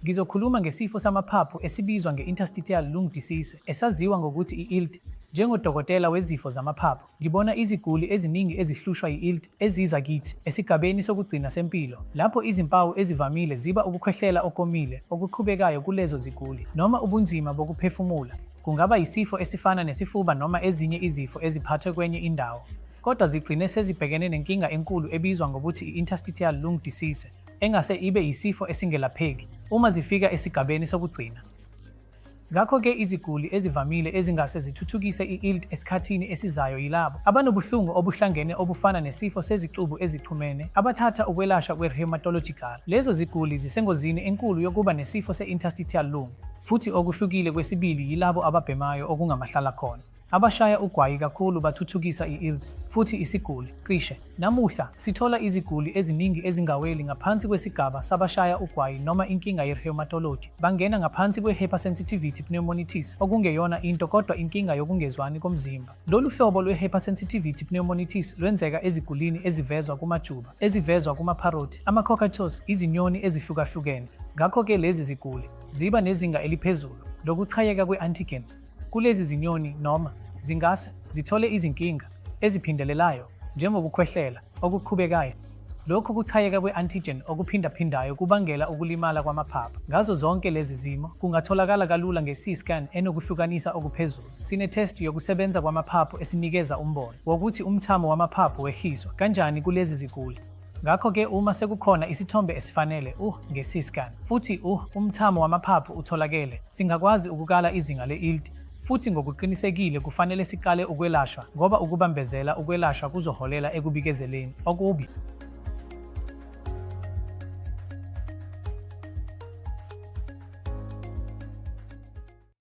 Ngizokhuluma ngesifo samaphaphu esibizwa nge-interstitial lung disease, esaziwa ngokuthi i-ILD. Njengodokotela wezifo zamaphaphu, ngibona iziguli eziningi ezihlushwa yi-ILD eziza kithi esigabeni sokugcina sempilo, lapho izimpawu ezivamile ziba ukukhwehlela okomile okuqhubekayo kulezo ziguli noma ubunzima bokuphefumula. Kungaba yisifo esifana nesifuba noma ezinye izifo eziphathwe kwenye indawo, kodwa zigcine sezibhekene nenkinga enkulu ebizwa ngokuthi i-interstitial lung disease, engase ibe yisifo esingelapheki uma zifika esigabeni sokugcina. Ngakho-ke iziguli ezivamile ezingase zithuthukise i-ILD esikhathini esizayo yilabo abanobuhlungu obuhlangene obufana nesifo sezicubu ezixhumene abathatha ukwelashwa kwe-rheumatological. Lezo ziguli zisengozini enkulu yokuba nesifo se-interstitial lung. Futhi okuhlukile kwesibili yilabo ababhemayo okungamahlalakhona. Abashaya ugwayi kakhulu bathuthukisa i-ILDs, futhi isiguli, cishe. Namuhla, sithola iziguli eziningi ezingaweli ngaphansi kwesigaba sabashaya ugwayi noma inkinga ye-rheumatology. Bangena ngaphansi kwe-hypersensitivity pneumonitis, okungeyona into kodwa inkinga yokungezwani komzimba. Lolu hlobo lwe-hypersensitivity pneumonitis lwenzeka ezigulini ezivezwa kumajuba, ezivezwa kumapharothi, ama-cockatoos, izinyoni ezihlukahlukene. Ngakho-ke lezi ziguli ziba nezinga eliphezulu lokuchayeka kwe-antigen kulezi zinyoni noma zingase zithole izinkinga eziphindelelayo njengokukhwehlela okuqhubekayo. Lokhu kuchayeka kwe-antigen okuphindaphindayo kubangela ukulimala kwamaphaphu. Ngazo zonke lezi zimo, kungatholakala kalula nge-C-scan enokuhlukanisa okuphezulu. Sine-test yokusebenza kwamaphaphu esinikeza umbono wokuthi umthamo wamaphaphu wehliswa kanjani kulezi ziguli. Ngakho-ke uma sekukhona isithombe esifanele nge-C-scan futhi umthamo wamaphaphu utholakele, singakwazi ukukala izinga le-ILD futhi ngokuqinisekile kufanele siqale ukwelashwa ngoba ukubambezela ukwelashwa kuzoholela ekubikezeleni okubi.